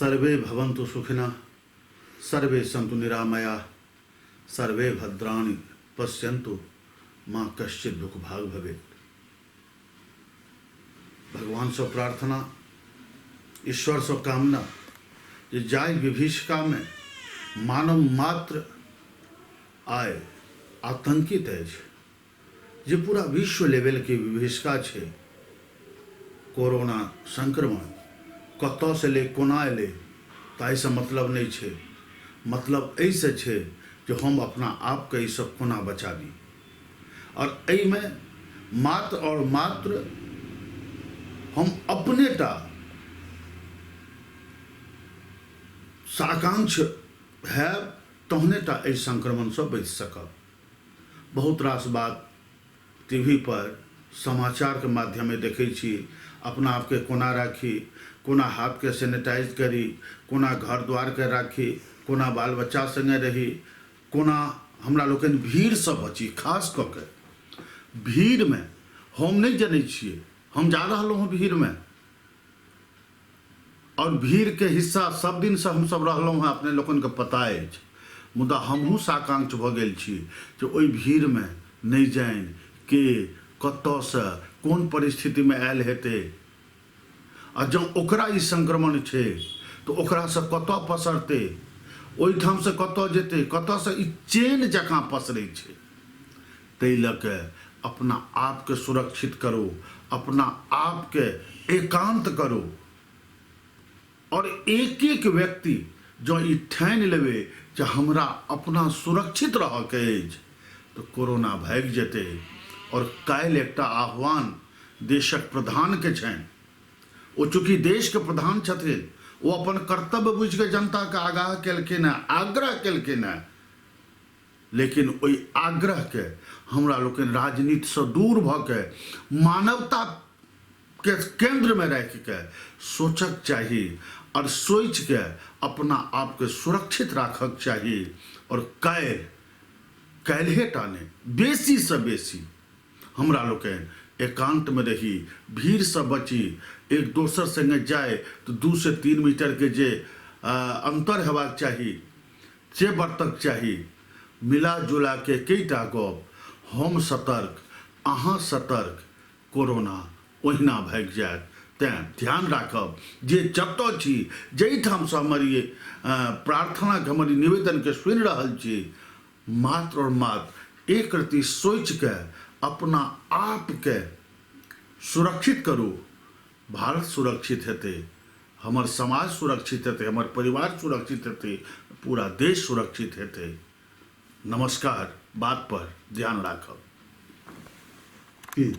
Survey भवन्तु सुखिनः, survey सन्तु निरामया, सर्वे भद्राणि पश्यन्तु माँ कश्चित् दुःख भाग भवेत्। भगवानसँ प्रार्थना, ईश्वरसँ कामना जे जाहि विभीषिकामे मानव मात्र आइ आतंकित अछि, जे पूरा विश्व लेवलके विभीषिका छै, कोरोना संक्रमण कतऽसँ एलै, कोना एलै, ताहिसँ मतलब नहि छै। मतलब एहिसँ छै जे हम अपना आपके एहिसँ कोना बचाबी। आओर एहिमे मात्र आओर मात्र हम अपने टा साकांक्ष हैब तहने टा एहि संक्रमणसँ बचि सकब। बहुत रास बात टी वी पर समाचारके माध्यमे देखै छी। अपना आपके कोना राखी, कोना हाथके सैनिटाइज करी, कोना घर द्वारके राखी, कोना बाल बच्चा सङ्गे रही, कोना हमरा लोकनि भीड़सँ बची। खास कऽ के भीड़मे हम नहि जनै छियै, हम जा रहलहुँ हँ भीड़मे आओर भीड़के हिस्सा सब दिनसँ हमसब रहलहुँ हँ, अपने लोकनिके पता अछि। मुदा हमहूँ साकांक्ष भऽ गेल छी जे ओहि भीड़मे नहि जानि के कतऽसँ कोन परिस्थितिमे आयल हेतै, आ जँ ओकरा ई संक्रमण छै तऽ ओकरासँ कतऽ पसरतै, ओहिठामसँ कतऽ जेतै, कतऽसँ ई चेन जकाँ पसरै छै। ताहि लऽ कऽ अपना आपके सुरक्षित करू, अपना आपके एकान्त करू। आओर एक एक व्यक्ति जँ ई ठानि लेबै जे हमरा अपना सुरक्षित रहऽके अछि तऽ कोरोना भागि जेतै। आओर काल्हि एकटा आह्वान देशक प्रधानके छनि। ओ चूँकि देशके प्रधान छथिन, ओ अपन कर्तव्य बुझिके जनताके आगाह केलखिन हेँ, आग्रह केलखिन हेँ। लेकिन ओहि आग्रहके हमरा लोकनि राजनीतिसँ दूर भऽ के मानवताके केन्द्रमे राखिके सोचक चाही आओर सोचिके अपना आपके सुरक्षित राखक चाही। आओर काल्हि काल्हिए टा नहि, बेसीसँ बेसी हमरा लोकनि एकान्तमे रही, भीड़सँ बची, एक दोसर सङ्गे जाइ तऽ 2 से 3 मीटरके जे अन्तर हेबाक चाही से बरतक चाही। मिला जुला के कईटा गप, हम सतर्क, अहाँ सतर्क, कोरोना ओहिना भागि जायत। तेँ ध्यान राखब जे जतऽ छी, जाहिठामसँ हमर ई प्रार्थनाके, हमर ई निवेदनके सुनि रहल छी, मात्र आओर मात्र एक रत्ती सोचिके अपना आपके सुरक्षित करू। भारत सुरक्षित हेतै, हमर समाज सुरक्षित हेतै, हमर परिवार सुरक्षित हेतै, पूरा देश सुरक्षित हेतै। नमस्कार। बात पर ध्यान राखब। की